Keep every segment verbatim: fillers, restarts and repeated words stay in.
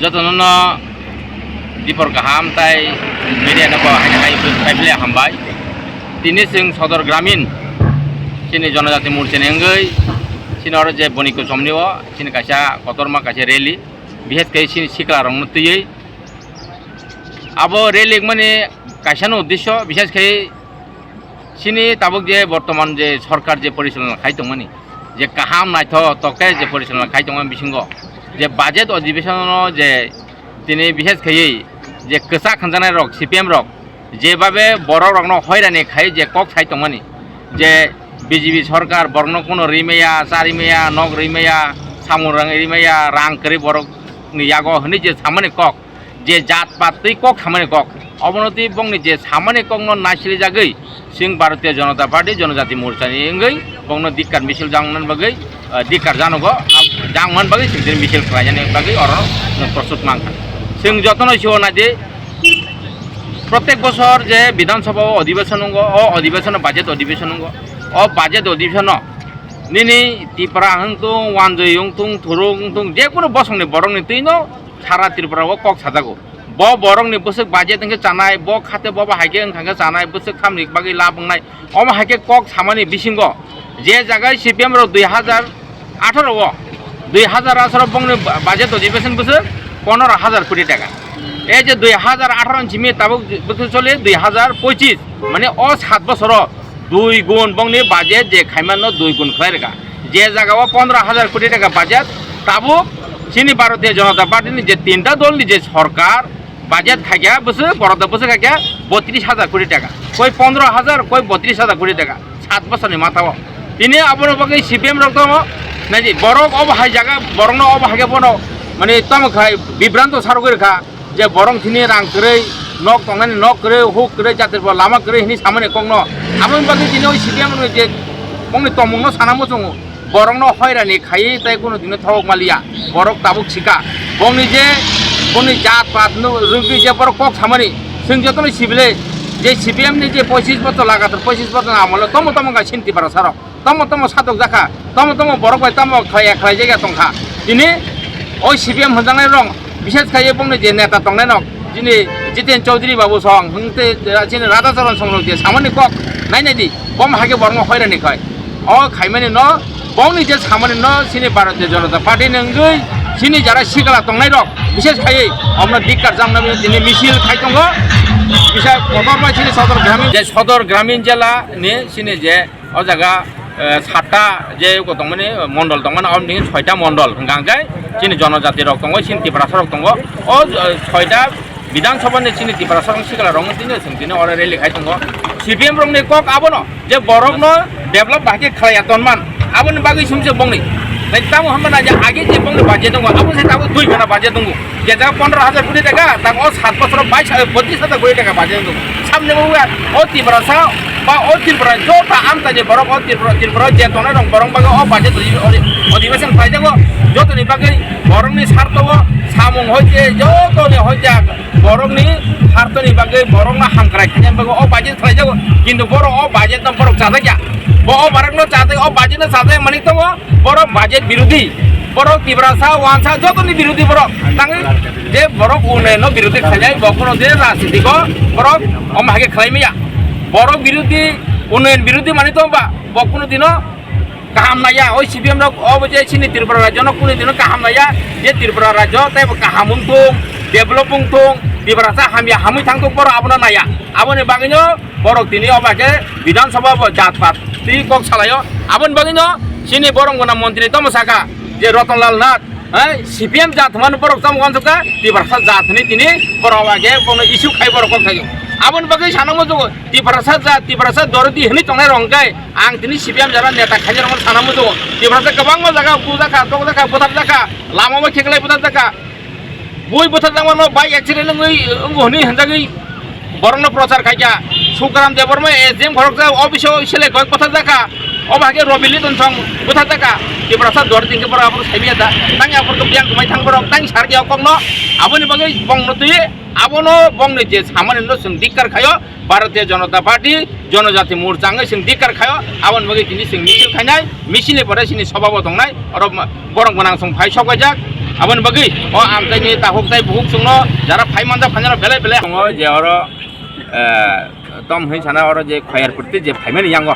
Jotono no dipor kaham tai media no bo hai hai phaiphile hambai. Tini chwng Sodor Gramin chini Jonojati Morcha ni wngwi chini oro je Boni Kuchom ni o chini kaisa kotorma kaisa rally, bihes khe chini sikla rok no twiwi abo rally mani kaisa no uddesho, bises khe chini tabuk je bortoman je sorkar je porichalona khai tongmani, je kaham naithotok khe je porichalona khai tongmani bisingo je budget odhibeshono je tini bises khaiwi je kwchak hwnjaknai rok C P M rok jebabe borok rokno hoirani khai je kok sai tongmani je B J P sorkar borokno kuno rimaya, charimaya, nok rimaya, samung rang rimaya, rang kwrwi borokni yago hwnwi je samani kok, je jat pat twi kok samani kok, obono twi bongni je samani kokno naisilijagwi chwng Bharatiya Janata Party Janajati Morcha ni wngwi bongno dikkar misil jangmani bagwi, ah, dikkar janogo, ah, jangmani bagwi chwng tini misil khlainani bagwi oro nwng prostut mankha. Chwng jotono sio naidi, protek bosor je Bidhan Sabha o odhibeshon wngo, o odhibeshono budget odhibeshon wngo, o budget odhibeshono nini Tipra wngthung, Wanjoi wngthung, Thuruk wngthung, je kunu bosongni borokni twino sara Tripura o kok sajago. Bo borokni bwswk budget wngkhe chanai, bo khate bo bo hai khe wngkha khe chanai, bwswk khamni bagwi lab wngnai. Omo hai khe kok samani bisingo je jaga C P M rok dui hazar atharo o, dui hazar atharo bongni budget odhibeshon bwswk pondro hazar koti taka. E je dui hazar atharo ni simi tabuk bwswk choli dui hazar pochis, mane o sat bosoro dui gun bongni budget je khaimano dui gun khlai rwkha. Je jaga o pondro hazar koti taka budget, tabuk chini Bharatiya Janata Party ni je tinta dol ni je sorkar budget khaikha bwswk, borok da bwswk khaikha botris hazar koti taka, koi pondro hazar, koi botris hazar koti taka, sat bosor ni matha o. Tini abono bagwi C P M rok tongo, naidi borok obo hai jaga, borokno obo hai khe bono mane tamo khai bibranto sarogwi rwkha. Je borok thini rang kwrwi, nok tongnani nok kwrwi, huk kwrwi, jatri bo lama kwrwi hini samani kokno. Aboni bagwi tini oi C P M ni je bongni tongmungno sana muchungo, borokno hoirani khaiwi tei kunu dino thawk maliya. Borok tabuk sika. Bongni je, bongni jat pat no rwgwi je borok kok samani, chwng jotono sibile je C P M ni je poichis bochor lagatar poichis bochor amolo tomo tomo ga sinti bara sarok. Tamo tamo satok jakha, tamo tamo borok bai tamo khlai khlai jagya tongkha. Tini o C P M hwnjaknai rok, bises khai bongni je neta tongnai nok, chini Jiten Chaudhary babu song, hwnkhe chini Radhacharan song rok je samani kok nai nai di, bom hai khe borokno hoirani khai. O khaimani no, bongni je samani no chini Bharatiya Janata Party ni wngwi chini jara sikla tongnai rok, bises khai omno dikkar jamna tini misil khai tongo, bisa kotor bai chini Sodor Gramin, je Sodor Gramin jela ni chini je O jaga, eh, satta je eko tongmani, mondol tongmani, aboni soita mondol hwnka hwnkhe chini jonojati rok tongo, chini Tiprasa rok tongo. O, eh, soita Bidhan Sabha ni chini Tiprasa rok sikla rok tini chwng tini oro rally khai tongo. C P M rok ni kok abono je borok no develop bahai khe khlaiya tonman, aboni bagwi sumse bongni. Nai tamo hamna nai age je bongni budget tongo, abo se tamo dui gana budget tongo. Je jaga pondro hajar koti taka, tak o sat bosoro bais, eh, botris hajar koti taka budget tongo. Samne bo wngya, o Tiprasa ba o Tripura joto amchaini borok o Tripura, Tripura je tongnai rok borok bagwi o budget odi-, odi-, odhibeshon khlaijago. Jotoni bagwi borokni sartho o samung hoite jotoni hoite borokni sarthoni bagwi borokno hamkrai khaina bagwi o budget khlaijago. Kintu borok o budget no borok chajakya. Bo o borokno chajak, o budget no chajak mani tongo. Borok budget birodhi, borok Tiprasa, wansa, jotoni birodhi borok. Tangwi je borok unnayon no birodhi khainai, bo kono je rajniti ko borok omo hai khe khlai maya. Borok birodhi, unnayon birodhi mani tong ba, bo kono dino kaham naiya. Oi C P M rok obo je chini Tripura rajyo no kono dino kaham naiya, je Tripura rajyo tei bo kaham wng thung, develop wng thung, Tiprasa hamya hamwi thang thung, borok abono naiya. Aboni bagwino borok tini obo khe Bidhan Sabha bo jat pat twi kok salaio. Aboni bagwino chini borok gwnang montri tamo saka je Ratan Lal Nath, hai, C P M jat hwnmani borok tamo uansukha, Tiprasa jat hwnwi tini borok obo khe bono issue khai borok kok thaio. Aboni bagwi sana muchungo Tiprasa jat, Tiprasa dorodi hwnwi tongnai rok hwnkhe ang tini C P M jara neta khainai rokno sana muchungo. Tiprasa kwbangma jaga bujakha, tokjakha, butharjakha, lama bai kheklai butharjakha. Bui bwthajak mano, bike accident wngwi, wngo hwnwi hwnjagwi borokno prochar khaikha. Sukram Debbarma S D M khoroksa office o selek kok bwthajak kha. Obo hai khe Robi Liton song bwthajak kha. Tiprasa duar tingkhe borok aphuru saimanya da. Tang aphuru khe biyang kwmai thang borok, tang sar khe o kokno. Aboni bagwi bongno twi, abono bongni je samani no chwng dikkar khaio. Bharatiya Janata Party, Janajati Morcha wngwi chwng dikkar khaio, aboni bagwi tini chwng misil khainai, misilni pore chini sobha bo tongnai, oro ma-, borok gwnang chwng phai sok paijak, Aboni bagwi o amchaini takhuk tei bukhuk chwngno jara phai manjak phainjak belai belai tongo je oro, eh, tom hwnwi sana oro je Khayarpur tei je phaimani yango,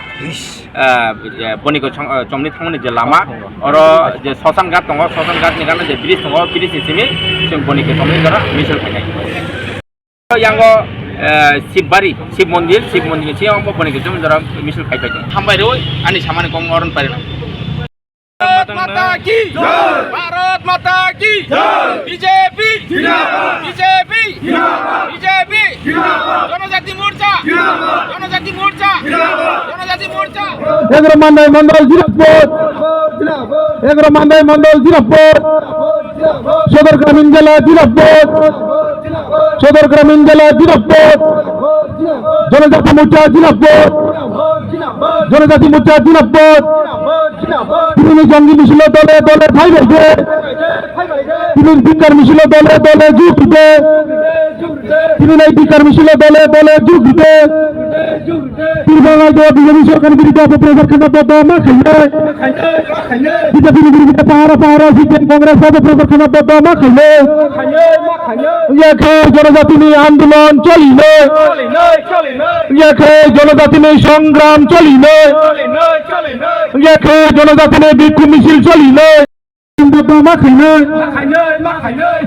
eh, je Boniko chong-, eh, chomni thangmani je lama, oro je Sosan Ghat tongo, Sosan Ghat ni gana je bridge tongo, bridge ni simi chwng Boniko chomni jora misil phainai. Yango, eh, Shivbari, Shiv Mondir, Shiv Mondir ni siyang bo Boniko chomni jora misil phai phai tongo. Hambai rwi ani samani kong oron parinai. Bharat माता की जय। भारत माता की जय। बीजेपी जिंदाबाद। बीजेपी जिंदाबाद। बीजेपी जिंदाबाद। जनजाति मोर्चा जिंदाबाद। जनजाति मोर्चा जिंदाबाद। जनजाति मोर्चा। এগারো মান্দাই মন্ডল জিরাফপত। এগারো মান্দাই মন্ডল জিরাফপত। সদর গ্রামীণ জেলা জিরাফপত। সদর গ্রামীণ জেলা জিরাফপত। জনজাতি মোর্চা জিরাফপত। জনজাতি মোর্চা জিরাফপত। Tini ni jangni misilo dole dole phai bai de. Tini ni bikar misilo dole dole jug de. Tini ni bikar misilo dole dole jug de. Tiripura rajyo B J P sorkar ni biruddhe opoprochar khana boddo ma khainai. B J P ni biruddhe pahara pahara C P M Congress opoprochar khana boddo ma khainai. Yakhe jonojatini andolon cholinai. Yakhe jonojatini songram cholinai. Yakhe jonojatini bikhub misil cholinai. Boddo ma khainai.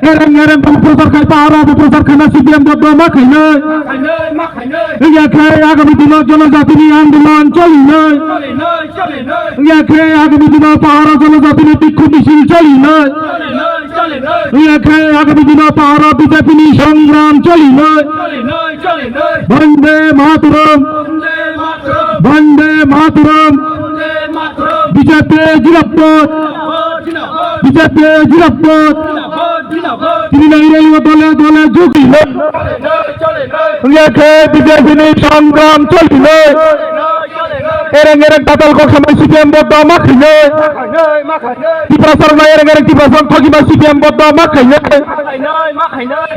Ereng ereng bo prochar khai, pahara bo prochar khaina C P M boddo ma khainai. Yakhe agami dino jonojatini andolon cholinai. Yakhe agami dino pahara jonojatini bikhub misil cholinai. Yakhe agami dino pahara B J P ni songram cholinai. Bande Mataram. Bande Mataram. B J P zindabad. B J P zindabad. Tini ni rally o dole dole jug di. Yakhe B J P ni songram cholinai. Ereng ereng tatal kok samai C P M boddo ma khainai. Tiprasa rok ereng ereng Tiprasa rok thoki ma C P M boddo ma khainai.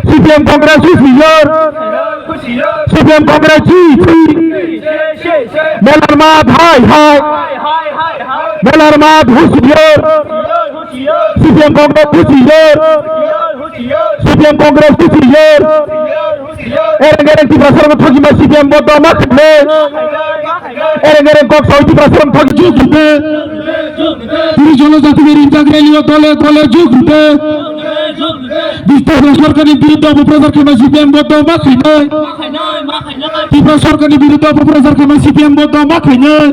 C P M Congress husiar. C P M Congress chi chi. Melar mat hai hai. Melar mat husiar. C P M Congress husiar. C P M Congress husiar. Ereng ereng Tiprasa rok thoki ma C P M boddo ma khainai. Ereng ereng kok sawi Tiprasa rok thoki jug di. Tini jonojatini ringjak rally o dole dole jug di. Tiprasa sorkarni biruddhe opoprochar khaima C P M boddo ma khainai. Tiprasa sorkarni biruddhe opoprochar khaima C P M boddo ma khainai.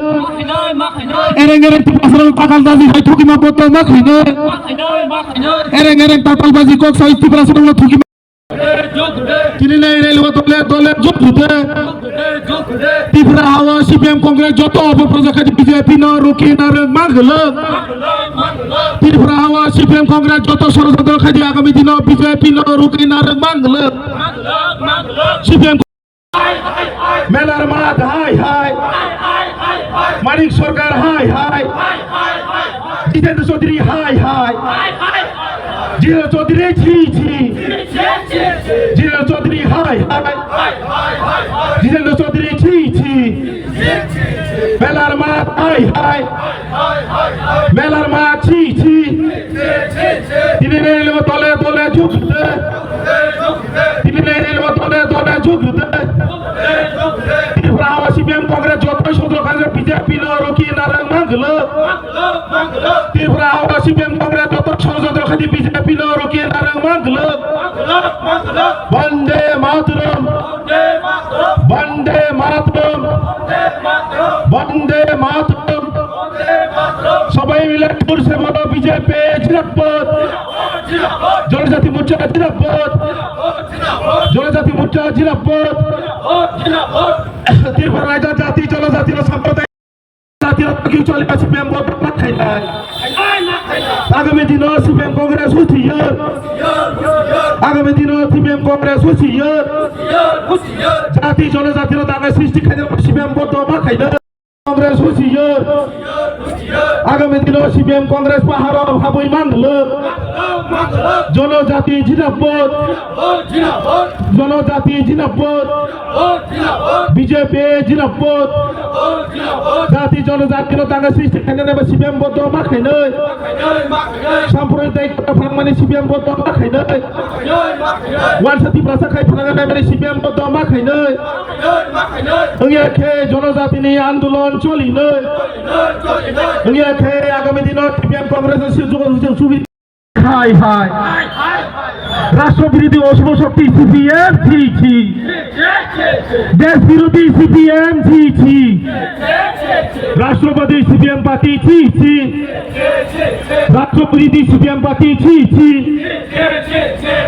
Ereng ereng Tiprasa rok tatal daji hai thoki ma boddo ma khainai. Ereng ereng tatal baji kok sawi Tiprasa rok thoki ma. Tini ni rally o dole dole jug di. Tripura hao C P M Congress joto opoprochar khai di B J P no rukhi na rwk ma glwk. Tripura hao C P M Congress joto sorojontro khai di agami dino B J P no rukhi na rwk ma glwk. C P M Melar mat hai hai. Manik Sarkar hai hai. Jitendra Chaudhary hai hai. Jitendra Chaudhary chi chi. Jitendra Chaudhary hai hai. Jitendra Chaudhary chi chi. Melar mat hai hai. Melar mat chi chi. Tini ni rally o dole dole jug di. Tini ni rally o dole dole jug di. Tripura hao C P M Congress joto sorojontro khai di B J P no rukhi na rwk ma glwk. Tripura hao C P M Congress joto sorojontro khai di B J P no rukhi na rwk ma glwk. Bande Mataram. Bande Mataram. Bande Mataram. সবাই মিলে জোরসে বলো, বিজেপি জিন্দাবাদ। জনজাতি মোর্চা জিন্দাবাদ। জনজাতি মোর্চা জিন্দাবাদ। ত্রিপুরা রাজ্য জাতি জনজাতির সম্প্রদায় জাতির কেউ চলে আসে, প্রেম বন্ধ না খাইলাই। আগামী দিন সিপিএম কংগ্রেস হুঁশিয়ার। আগামী দিন সিপিএম কংগ্রেস হুঁশিয়ার। জাতি জনজাতির দাঙ্গা সৃষ্টি খাইতে সিপিএম বন্ধ না খাইলাই। Congress husiar. Agami dino C P M Congress paharo habwi manglwk. Jonojati jinabot. Jonojati jinabot. B J P jinabot. Jati jonojati no tanga sristi khainai ba C P M boddo ma khainai. Sampradaik phangmani C P M boddo ma khainai. Wansa Tiprasa khai phanang naimani C P M boddo ma khainai. Wngya khe jonojatini andolon cholinai. Wngya khe agami dino T P M Congress ni sujugo sujugo subi. Hai hai. Rashtra birodhi oshubho shokti C P M chi chi. Desh birodhi C P M chi chi. Rashtrabadi C P M party chi chi. Rashtra birodhi C P M party chi chi.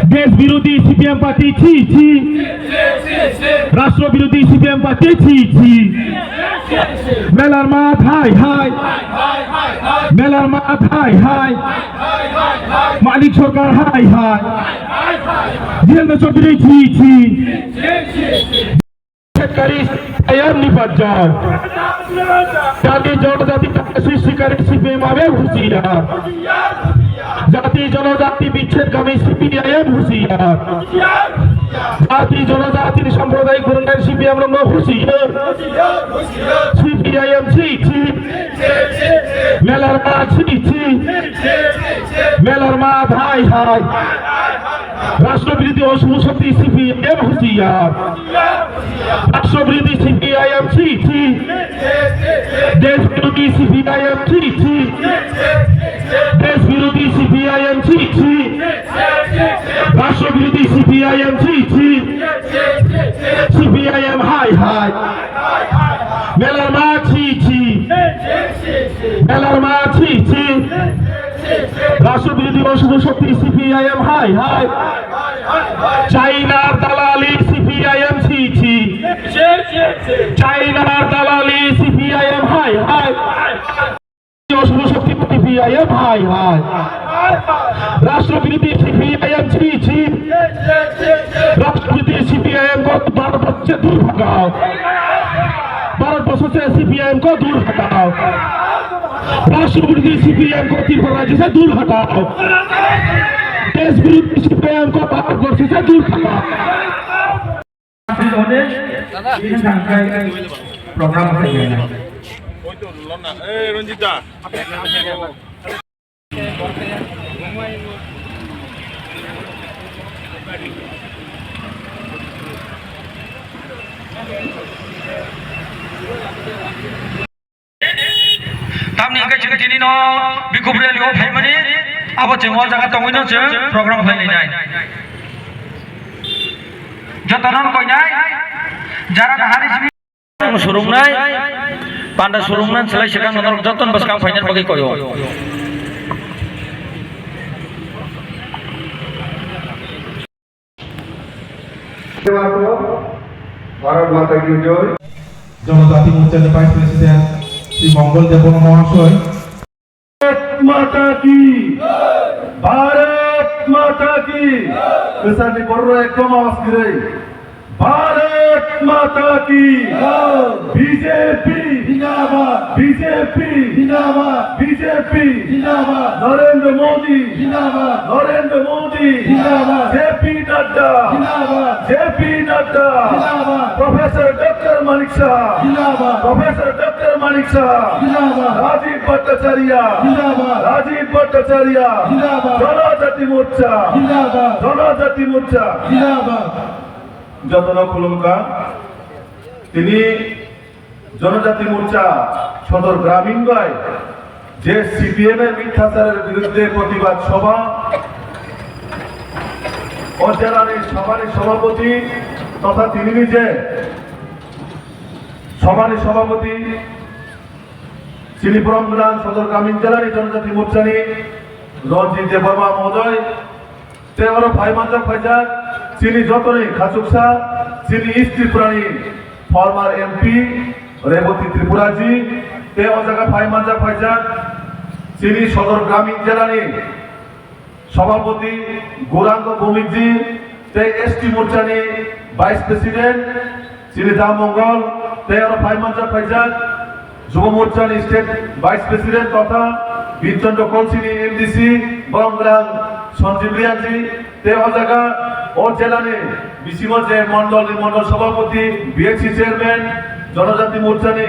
Desh birodhi C P M party chi chi. Rashtra birodhi C P M party chi chi. Melar math hai hai. Melar math hai hai. Manik Sarkar hai hai. Jitendra Chaudhary chi chi. Bichchedkari C P I M ni bajjar. Jati jonojati sristikari C P I M abe husiar. Jati jonojati bichchedkami C P I M husiar. Jati jonojati ni sampradayik gurungnai C P I M rokno husiar. C P I M chi chi. Melar math chi chi. Melar math hai hai. Rashtra birodhi oshubho shokti C P I M husiar. Rashtra birodhi C P I M chi chi. Desh birodhi C P I M chi chi. Desh birodhi C P I M chi chi. Rashtra birodhi C P I M chi chi. C P I M hai hai. Melar math chi chi. Melar math chi chi. Rashtra birodhi oshubho shokti C P I M hai hai. China dalali C P I M chi chi. China dalali C P I M hai hai. Oshubho shokti C P I M hai hai. Rashtra birodhi C P I M chi chi. Rashtra birodhi C P I M ko Bharat se dur bhagao. Bharat se C P I M ko dur bhagao. Rashtra birodhi C P I M ko Tripura rajya se dur bhagao. Desh birodhi C P I M ko Bharat se dur bhagao. Program. Tamni hwnkhe chwng tini no Bhikkhu Rally o phaimani, abo chwng o jaga tongwi no chwng program khlai lainai. Joto no koinai, jara no hari simi. Ang surungnai, panda surungnai, selai sekang norok joto no bwskang phainani bagwi koyo. Bharat Mata ki jai. Janajati Morcha ni Vice President Shri Mongol Debbarma Mahasoy. Bharat Mata ki, Bharat Mata ki. Kwchar ni borok ekdom awas kwrwi. Bharat Mata ki. B J P. Zindabad. B J P. Zindabad. B J P. Zindabad. Narendra Modi. Zindabad. Narendra Modi. Zindabad. J P Nadda. Zindabad. J P Nadda. Zindabad. Professor Doctor Manik Saha. Zindabad. Professor Doctor Manik Saha. Zindabad. Rajiv Bhattacharya. Zindabad. Rajiv Bhattacharya. Zindabad. Janajati Morcha. Zindabad. Janajati Morcha. Zindabad. Jotono khulumkha. Tini Janajati Morcha Sodor Gramin bai je C P M er mithacharer biruddhe protibad sobha, o jelani sabhani sobhapoti totha tinini je sobhani sobhapoti chini borom gwnang Sodor Gramin jelani Janajati Morchani Ranjit Debbarma mohodoy, tei oro phai manjak phaijak chini jotoni khachuksa, chini East Tripurani former M P Rebati Tripura ji, tei o jaga phai manjak phaijak chini Sodor Gramin jelani Sabhapati Gauranga Bhowmik ji, tei S T Morchani Vice President chini Da Mongol, tei oro phai manjak phaijak Jubo Morchani State Vice President totha Birchandra Kolsini M D C, Bongrang Sanjeev Riangji, tei o jaga o jelani bisingo je mondolni mondol sabhapati, B H C chairman, Jonojati Morchani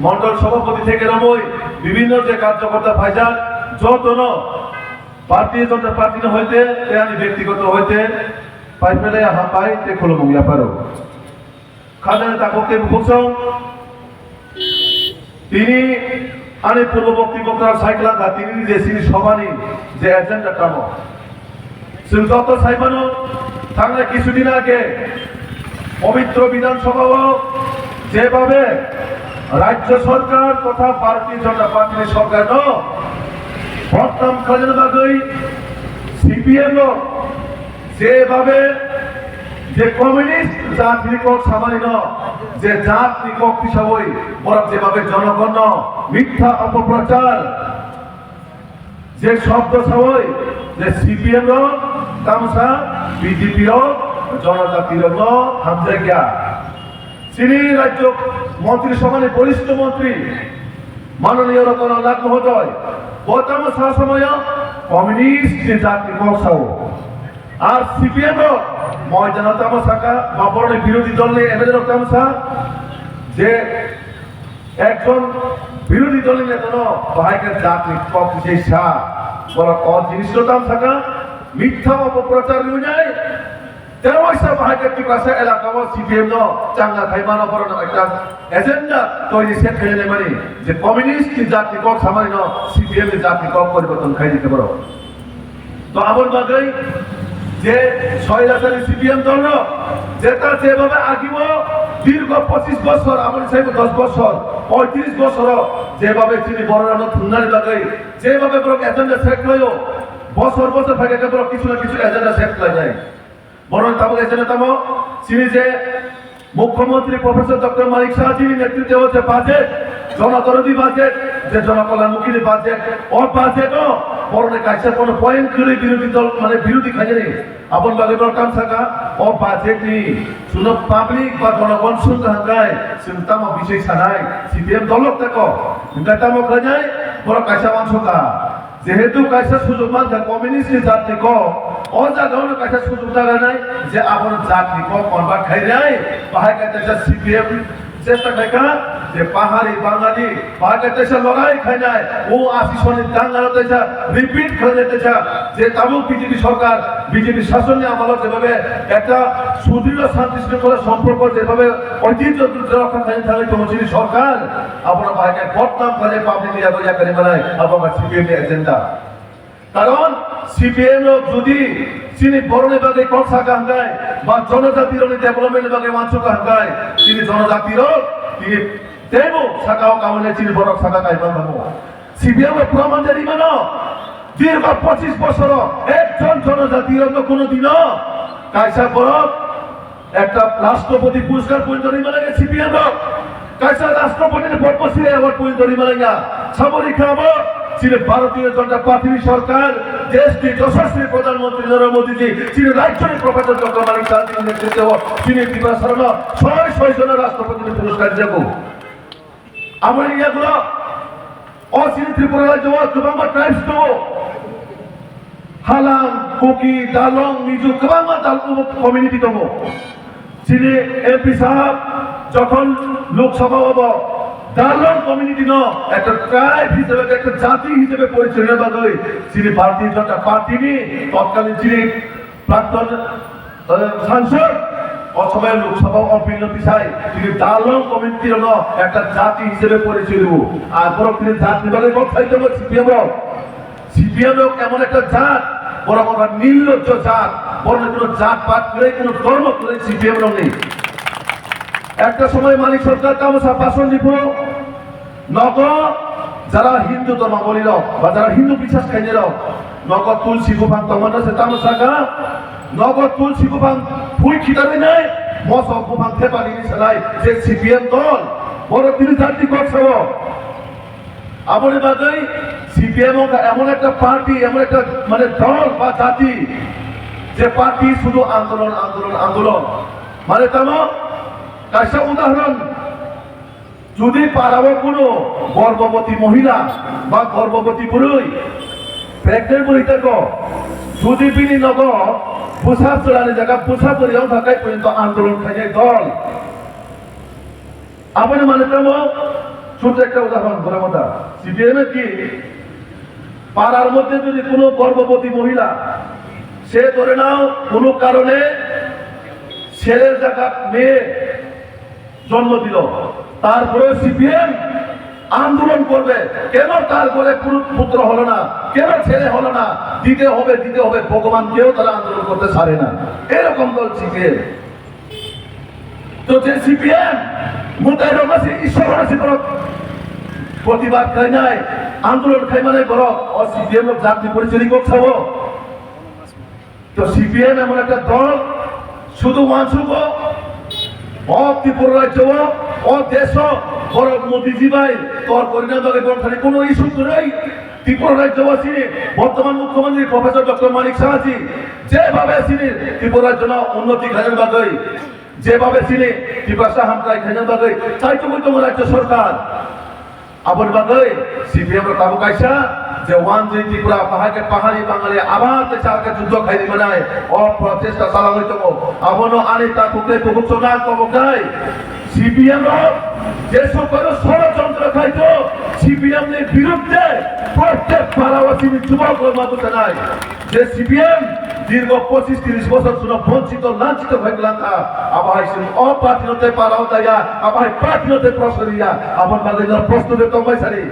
mondol sabhapati theke romoi bibhinno je karjokorta phaijak, jotono Bharatiya Janata Party ni hoite tei ani byaktigoto hoite paiphailai hambai tei khulumung yapharo. Khajani takhuk tei bukhuk song, tini ani purbo bokti bokra saiklangkha, tini je chini sobhani je agenda tamo. Chwng joto saimano, thangnai kisu din age pobitro Bidhan Sabha o jebhabe Rajya Sarkar totha Bharatiya Janata Party ni sarkar no bodnam khlaina bagwi C P M no jebhabe je communist jatni kok samani no, je jatni kok tisawi borok jebhabe jonogon no mitha opoprochar, je shobdo sawi je C P M rok tamsa B J P rok jonojati rokno hamjakya. Chini rajyo montri sabhani borishto montri manoniyo Ratan Lal Nath mohodoy bo tamo sa somoyo communist ni jatni kok sao. Ar C P M rok moidano tamo saka, ba boroni birodhi dolni M L A rok tamo sa je ekjon birodhi dolni netano bahai khe jatni kok bisai sa, borok o jinisno tamo saka, mitha opoprochar rwnai. Tewaisa bahai khe Tiprasa elaka o C P M no changa khai mano, borok no ekta agenda toiri set khai nai mani je communist ni jatni kok samani no C P M ni jatni kok poriborton khai di khe borok. To aboni bagwi je Soilachari C P M dol no jeta jebhabe agio dirgo pochish bosor, aboni saibo dos bosor, poitrish bosor o jebhabe chini borok rok no thumnani bagwi jebhabe borok agenda set khlaio, bosor bosor phai khe borok kisu na kisu agenda set khlai nai. Borok tabuk agenda tamo, chini je Mukhyamantri Professor Doctor Manik Saha jini netritwo je budget, jonodorodhi budget, je jonokolyanmukhi ni budget, o budget o borok ni kaisa kono point kwrwi birodhi dol, mane birodhi khainani. Aboni bagwi borok tamo saka, o budget ni chwngno public ba jonogon sung kaham khai, chwng tamo bising sanai, C P M dol rok tamo, hwnkhe tamo khlainai, borok kaisa uansukha. Jehetu kaisa sujuk mankha communist ni jatni kok, o jagao no kaisa sujuk naranai je abono jatni kok convert khainai, bahai khe kaisa C P M chesta khaikha je pahari Bangali, bahai khe kaisa lorai khainai, o asi soni dangalo kaisa repeat khainai kaisa je tabuk B J P sarkar, B J P sasonni amalo jebhabe ekta sudrido shanti shringkhola somporko jebhabe oitijyo rokha khainai thangwi tongo chini sarkar, abono bahai khe bodnam khainai public ni yago yakarwi manai, abo wngkha C P M ni agenda. Karon C P M rok jodi chini borokni bagwi kok saka hwnkhe ba jonojati rokni development ni bagwi uansukha hwnkhe chini jonojati rok tini teibo saka o kaui nai chini borok saka kaiman thango. C P M rok proman de rimano dirgo pochish bosoro ekjon jonojati rokno kuno dino kaisa borok Ekta Rashtrapati Puraskar poito rwima lage C P M rok, kaisa Rashtrapati ni Padma Shri Award poito rwima lage. Sabo rikha abo chini Bharatiya Janata Party ni sarkar, desh ni Yashasvi Pradhan Mantri Narendra Modi ji, chini rajyo ni Professor Doctor Manik Saha ji ni netritwo o chini Tiprasa rok no soi soi jona Rashtrapati ni Puraskar jago. Aboni yagulo o chini Tripura rajyo o kwbangma tribes tongo. Halang, Kuki, Darlong, Mizo kwbangma dal-, community tongo. Chini M P sahab jokhon Lok Sabha o bo Darlong community no ekta tribe hisabe, ekta jati hisabe porichoy rwna bagwi chini Bharatiya Janata Party ni totkalin chini Prakton, eh, sangsod, o somoy Lok Sabha o bill no tisai, tini Darlong community rokno ekta jati hisebe porichoy rwo. Ar borok tini jatni bagwi kok sai tongo C P M rok. C P M rok emon ekta jat, borok wngkha nirlojjo jat, borokni kuno jat pat kwrwi, kuno dhormo kwrwi C P M rokni. Ekta somoy Manik Sarkar tamo sa bhasan diphuru, Nogo jara Hindu dhormabolirok ba jara Hindu biswas khainairok, nogo tulsi buphang tongmano se tamo saka, nogo tulsi buphang phui khitarwi nai, mosok buphang thepani ni salai je C P M dol, borok tini jati kok sao. Aboni bagwi C P M wngkha emon ekta party, emon ekta mane dol ba jati, je party sudu andolon, andolon, andolon. Mane tamo kaisa udahoron, Jodi parao kuno gorboboti mohila ba gorboboti bwrwi, pregnant bwrwi tako, jodi bini nogo bwsa chwlani jaga bwsa bwrwi wngkha khe porjonto andolon khainai dol. Aboni mane tamo chutu ekta udahoron bwrwi motha. C P M ki parar moddhe jodi kuno gorboboti mohila, se dhore nao kuno karone sele jaga meye জন্ম দিল, তারপরে সিপিএম আন্দোলন করবে, কেন তার ঘরে পুরু-, পুত্র হলো না, কেন ছেলে হলো না, দিতে হবে, দিতে হবে, ভগবান কেউ তারা আন্দোলন করতে ছাড়ে না, এরকম দল সিপিএম। তো যে সিপিএম মুতাই রমাসি ঈশ্বর হাসি বড় প্রতিবাদ খাই নাই, আন্দোলন খাই মানে বড়, ও সিপিএম জাতি পরিচয় কক্সাবো। To C P M emon ekta dol, sudu uansukgo, o Tripura rajyo o, o deso borok Modi ji bai tor korina bagwi borok thani kono issue kwrwi. Tripura rajyo o chini bortoman mukhyamantri Professor Doctor Manik Saha ji jebhabe chini Tripura rajyo no unnoti khaina bagwi, jebhabe chini Tiprasa hamkrai khaina bagwi chaitugwi tongo rajyo sorkar. Aboni bagwi C P M rok tabuk kaisa je One Zero Tripura, bahai khe pahari Bangali abar tei char khe juddo khai rimanai o prochesta chalangwi tongo. Abono ani takhuk tei bukhuk chwngno ang koboknai. C P M rok je sokkoro sorojontro khaito, C P M ni birudde prottek parao chini jubok rok ma bwchanai. Je C P M dirgo pochish trish bochor chwngno bonchito lanchito khai kwlangkha, abo hai chwng o party no tei para o taiya, abo hai party no tei prosor ya, aboni bagwi no prostute tongbai sari,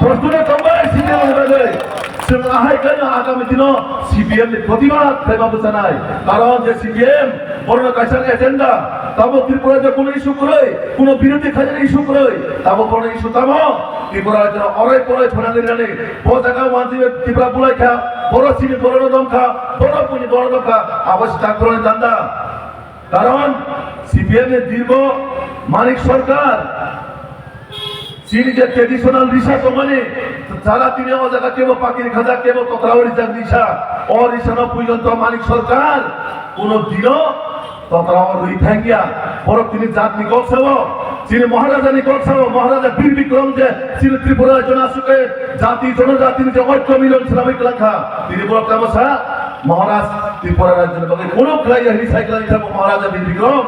prostute tongbai C P M ni bagwi. Chwng ahai khaino agami dino C P M ni protibad khlaiba bwchanai, karon je C P M borokno kaisa agenda, tabuk Tripura je kuno issue kwrwi, kuno birodhi khainani issue kwrwi, tabuk borokno issue tamo, Tripura rajyo oroi poroi phwnangwi rani, bo jaga wanjwi Tripura bulai kha, borok chini borokno romkha, borok buini borokno romkha, abo se takroni danda. Karon C P M ni dirgo Manik Sarkar, chini je traditional risa tongmani, jara tini o jaga kebo pakiri khajak, kebo totrawi rijak risa, o risano puijonto Manik Sarkar kuno dino totrao rwi thangya, borok tini jatni kok sao, chini Maharaja ni kok sao, Maharaja Bir Bikram je chini Tripura rajyo no aswk khe jati jonojati ni je oikyo milan swnamwi kwlangkha, tini borok tamo sa Maharaj Tripura rajyo ni bagwi kuno khlaiya hini sai kwlai thangma Maharaja Bir Bikram.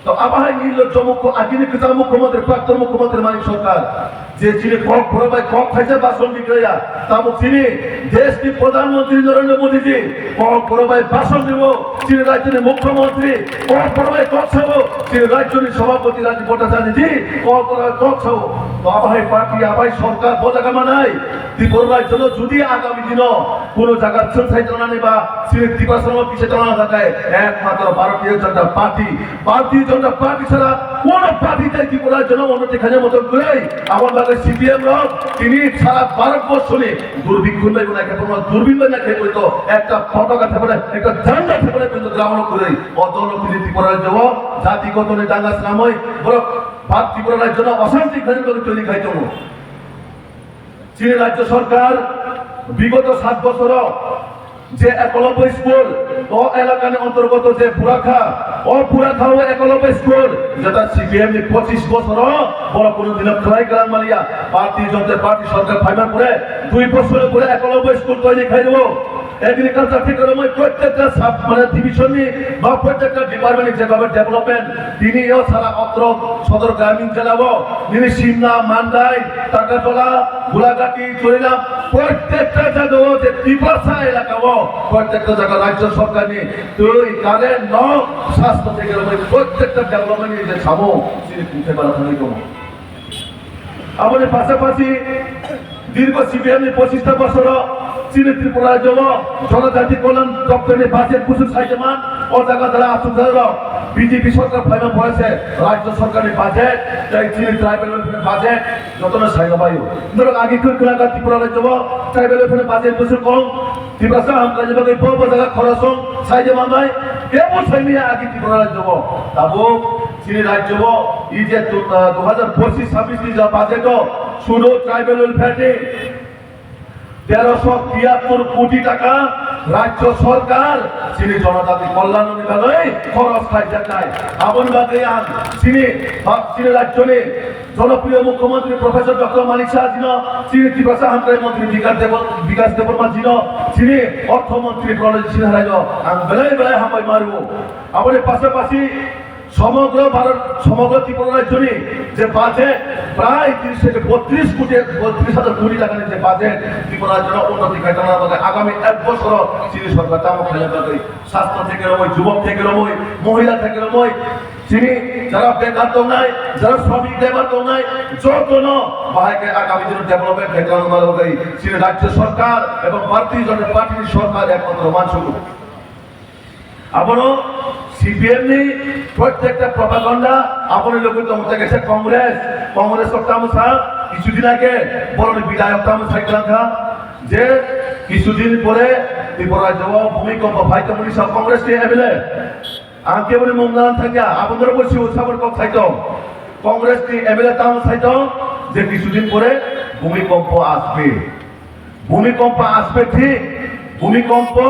To abo hai nirlojjo mukho agini kwcham mukhyamantri, prakton mukhyamantri Manik Sarkar. Je chini kok borok bai kok khaisa bason bikraya, tabuk chini desh ni Pradhan Mantri Narendra Modi ji kok borok bai bason riwo, chini rajyo ni mukhyamantri kok borok bai kok sao, chini rajyo ni sabhapati Rajib Bhattacharya ji kok borok bai kok sao. To abo hai party, abo hai sarkar bo jaga manai, Tripura rajyo no jodi agami dino kuno jaga chwng sai tongnani ba chini Tiprasa no kisa tongna khakai, ekmatro Bharatiya Janata Party, Bharatiya Janata Party sara kono party tai Tripura jono unnoti khaina moto kwrwi. Aboni bagwi C P M rok tini sara Bharat borso ni durbikkhun bai bo naikhe, bono durbin bai naikhe, boito ekta photo ka thepare, ekta janda thepare boito ground o kwrwi. O dol rok tini Tripura rajyo o jati goto ni danga swnamwi borok Bharat Tripura rajyo no osanti khaina bagwi toiri khai tongo. Chini rajyo sarkar bigoto sat bochoro je ekolobboi school, o elakani ontorgoto je Purakha, o Purakha o ekolobboi school, jeta C P M ni pochish bochoro borok kuno dino khlai kwlang maliya. Bharatiya Janata Party sarkar phaima pore dui bochor pore ekolobboi school toiri khai rwo. Agriculture theke romwi prottekta sub, mane, division ni ba prottekta department ni jebhabe development, tini o sara otro Sodor Gramin jela o, nini Simna, Mandai, Takartola, Gulagati, Chorilam, prottekta jaga o je Tiprasa elaka o, prottekta jaga rajyo sarkar ni twi, current, nok, sastho theke romwi prottekta development ni je samo chini kungthai bara thangwi tongo. Aboni pasapasi dirgo C P M ni pochista bosoro chini Tripura rajyo o Jonojati Kolyan Doptor ni budget busuk saijaman, o jaga jara aswk jara rok B J P sarkar phaima pore se rajyo sarkar ni budget tei chini tribal welfare ni budget jotono saima baio. Norok agi khwrwkha Tripura rajyo o tribal welfare ni budget busuk kong, Tiprasa hamkrai bagwi bo bo jaga khorosong saijama bai, kebo saimaya agi Tripura rajyo o. Tabuk chini rajyo o, i je du-, ah, dui hajar pochish chabbish ni ja budget o sudu tribal welfare ni Teroso tiyattor koti taka rajyo sorkar chini jonojati kolyanni bagwi khoros khaijaknai. Aboni bagwi ang chini, chini rajyoni jonopriyo mukhyamantri Professor Doctor Manik Saha jino, chini Tiprasa hamkrai mantri Bikas Debo-, Bikas Debbarma jino, chini ortho mantri Pranojit Sinha raino ang belai belai hambai mario. Aboni pasapasi Somogro Bharot, somogro Tripura rajyoni je budget prai tiris theke botris koti, botris hajar koti takani je budget Tripura rajyoni unnoti khaitana bagwi agami ek bosoro chini sorkar tamo khaina bagwi sastro theke romoi, jubok theke romoi, mohila theke romoi, chini jara bekar tongnai, jara shramik labour tongnai, jotono bahai khe agami dino development khaitana bagwi chini rajyo sorkar ebong Bharatiya Janata Party ni sorkar ekmatro mansugo. Abono C P M ni prottekta propaganda, aboni loge tongo tei kaisa Congress, Congress rok tamo sa, kisu din age boroni bidayok tamo sai kwlangkha je kisu din pore Tripura rajyo o bhumikompo phai tongmani sa Congress ni M L A. Ang keboni mung nang thangya, abo norok bo siwo saboni kok sai tong. Congress ni M L A tamo sai tong je kisu din pore bhumikompo asbe. Bhumikompo asbe thik, bhumikompo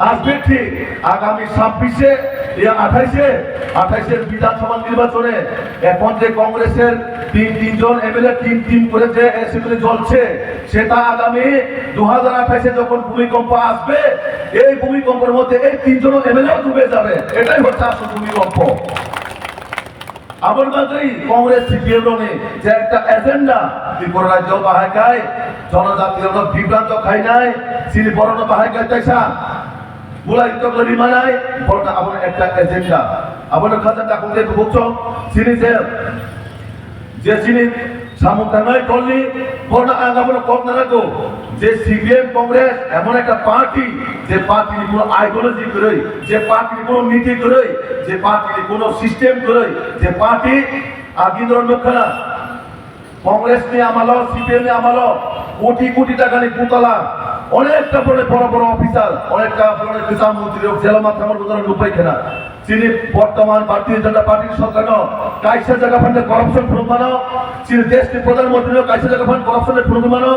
asbe thik. Agami sabbish e, ya, athais e, athais er Bidhan Sabha nirbachone ekhon je Congress er tin, tin jon M L A, tin, tin kore je assembly jolche, seta agami dui hajar athais e jokhon bhumikompo asbe, ei bhumikompo er moddhe ei tin jon M L A o dube jabe. Etai hocche asol bhumikompo. Aboni bagwi Congress C P M rokni je ekta agenda, Tripura rajyo bahai khai jonojati rokno bibranto khainai, chini borokno bahai khai kaisa bulai tok lori manai, borokno abono ekta agenda. Abono khaja takung tei bubuk chong, chini je, je chini samung tangnai kolni, borokno ang abono kok narago. Je C P M Congress emon ekta party, je party ni kuno ideology kwrwi, je party ni kuno niti kwrwi, je party ni kuno system kwrwi, je party agindro nukha na. Congress ni amalo, C P M ni amalo koti koti taka ni gutala, onekta boro boro boro officer, onekta boro kwcham montri rok jelo ma thangma gutala nukbai khana. Chini bortoman Bharatiya Janata Party sorkarno kaisa jaga phano corruption phunuk mano, chini deshni pradhan mantrino kaisa jaga phano corruption phunuk mano,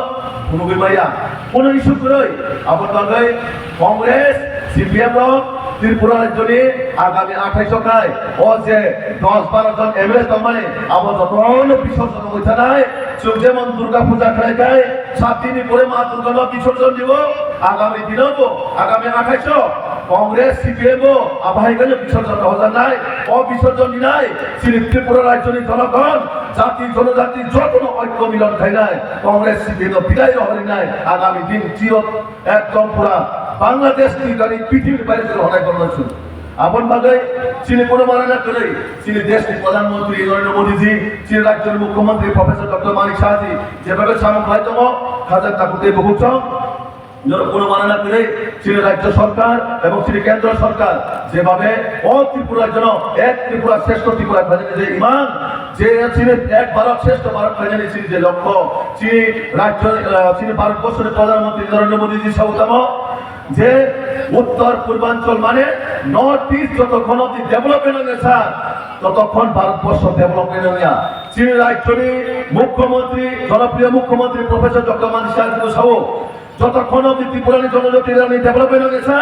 phunugwi maya. Kuno issue kwrwi, abo bagwi Congress, C P M rok Tripura rajyoni agami athais o khai o je dos baro jon M L A tongmani abo jotono bisorjon wngwi thanai. Chwng jemon Durga Puja khlai khai sat dinni pore Ma Durgano bisorjon dibo, agami dinobo, agami athais o Congress, C P M bo abo hai khe bisorjon rohorjaknai. O bisorjon dinai chini Tripura rajyoni jonogon, jati jonojati jotono oikko milon khainai, Congress, C P M no bidai rohorinai, agami din chiro ekdom pura Bangladesh ni gari pithibini baire se rohornai kornai chwng. Aboni bagwi chini kuno mana na kwrwi, chini deshni Pradhan Mantri Narendra Modi ji, chini rajyoni Mukhyamantri Professor Doctor Manik Saha ji jebabe samung khlai tongo, khaja takuk tei bukhuk chong. Norok kuno mana na kwrwi, chini rajyo sorkar ebong chini kendro sorkar jebabe o Tripura rajyono ek Tripura shreshtho Tripura khlainani je imang, je chini ek Bharat shreshtho Bharat khlainani chini je lokho, chini rajyo, eh, chini Bharat borshoni Pradhan Mantri Narendra Modi ji sao tamo, je Uttor Purbanchal mane North East jotokhon obdi development wngya sa, totokhon Bharat borsho development wngya. Chini rajyoni Mukhyamantri, jonopriyo Mukhyamantri Professor Doctor Manik Saha ji sao, jotokhon obdi Tripura ni jonojati rani development wngya sa,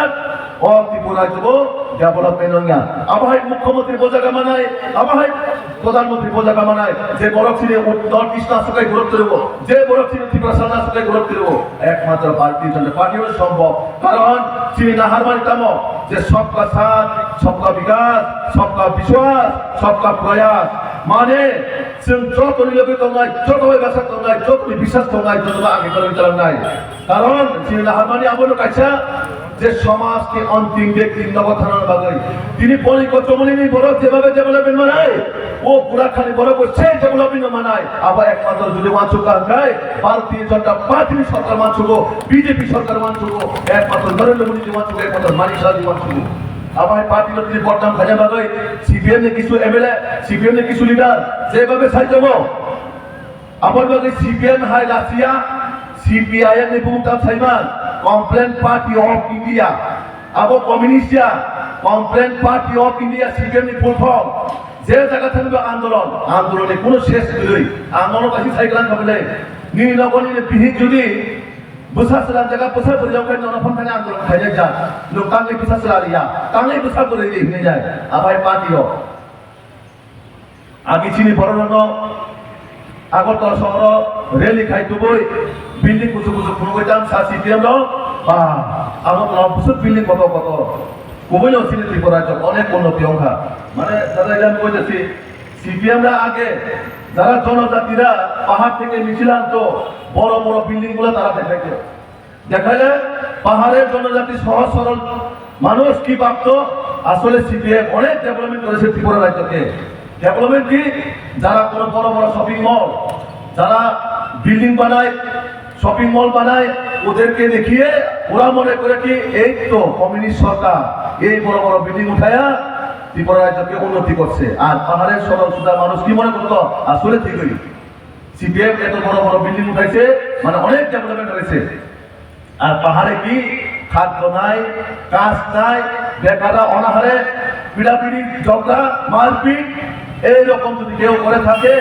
o Tripura rajyo bo development wngya. Abo hai Mukhyamantri bojaga manai, abo hai Pradhan Mantri bojaga manai, je borok chini North East nasokai borok twibo, je borok chini Tiprasa nasokai borok twibo, ekmatro Bharatiya Janata Party o sombhob. Karon chini naharmani tamo je sabka saath, sabka vikas, sabka vishwas, sabka prayas. Mane chwng jotoni logi tongnai, joto bai bwsa tongnai, jotoni biswas tongnai, joto bai age koloi tongnai. Karon chini naharmani abono kaisa je somaj ni ontim bekti nogo thana bagwi tini poni kochomoni ni borok jebabe development manai, o Burakhali borok bo se development no manai. Abo ekmatro jodi wansuk ka hwnkhe Bharatiya Janata Party ni sorkar wansugo, B J P sorkar wansugo, ekmatro Narendra Modi ji wansugo, ekmatro Manik Saha ji wansugo. Abo hai party no tini bodnam khaina bagwi C P M ni kisu M L A, C P M ni kisu leader jebabe sai tongo. Aboni bagwi C P M hai Russia, C P I M ni bumung tam saiman, Complaint Party of India. Abo communist ya, Complaint Party of India, C P M ni full form. Je jaga thani bo andolon, andolon ni kuno ses kwrwi. Ang nono kaisa sai kwlang kha bwle. Nini nogo nini bihik jodi Bwsa chwla jaga bwsa bwrwi rok khe nono phone thani andolon khaijak jak. Nwng tangwi bwsa chwla riya, tangwi bwsa bwrwi ri hwnwi jai. Abai party rok. Agi chini borok rokno Agartala sohoro rally khai tubui building kuchuk kuchuk phunugwi tam sa C P M rok. Ba, Agartala bwswk building kotor kotor. Kubui no chini Tripura rajyo onek unnoti wngkha. Mane, dada, ilan koi jasi, C P M ra age, jara jonojatira pahar theke michil anto, boro boro building gulo tara dekhaito. Dekhaile pahare jonojati sohoj sorol manush ki bhagto, asole C P M onek development koreche Tripura rajyoke. Development ki? Jara kono boro boro shopping mall, jara building banai, shopping mall বানায়, ওদেরকে দেখিয়ে ওরা মনে করে কি এই তো কমিউনিস্ট সরকার, এই বড় বড় বিল্ডিং উঠায়া ত্রিপুরা রাজ্যকে উন্নতি করছে। আর পাহাড়ের সরল সুজা মানুষ কি মনে করতো? আসলে ঠিকই, সিপিএম এত বড় বড় বিল্ডিং উঠাইছে, মানে অনেক ডেভেলপমেন্ট হয়েছে। আর পাহাড়ে কি খাদ্য নাই, কাজ নাই, বেকাররা অনাহারে, পিড়াপিড়ি, ঝগড়া, মারপিট, এইরকম যদি কেউ করে থাকে,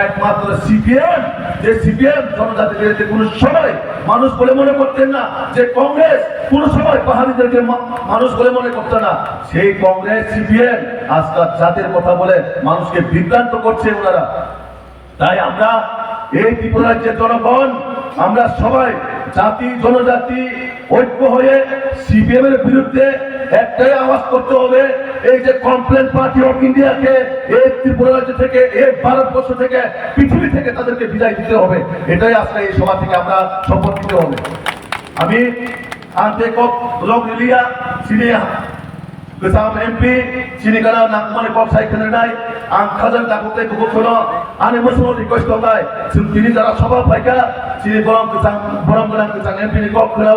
একমাত্র সিপিএম, যে সিপিএম জনজাতি বিরোধী কোনো সময় মানুষ বলে মনে করতেন না, যে কংগ্রেস কোনো সময় পাহাড়িদেরকে মা-, মানুষ বলে মনে করতো না, সেই কংগ্রেস সিপিএম আজকাল জাতির কথা বলে মানুষকে বিভ্রান্ত করছে ওনারা। তাই আমরা এই ত্রিপুরা রাজ্যের জনগণ, আমরা সবাই জাতি জনজাতি ঐক্য হয়ে সিপিএম এর বিরুদ্ধে একটাই আওয়াজ করতে হবে, এই যে কমপ্লেন পার্টি অফ ইন্ডিয়াকে এই ত্রিপুরা রাজ্য থেকে, এই ভারতবর্ষ থেকে, পৃথিবী থেকে তাদেরকে বিদায় দিতে হবে। এটাই আজকে এই সভা থেকে আমরা শপথ নিতে হবে। Ami ang tei kok lok riliya, chini kwcham M P, chini gana nangmani kok sai khwnanai, ang khajang tabuk tei kubuk kheno, ani musumo request tongnai, chwng tini jara soba phaikha, chini borom kwchang, borom gwnang kwchang M P ni kok khwna.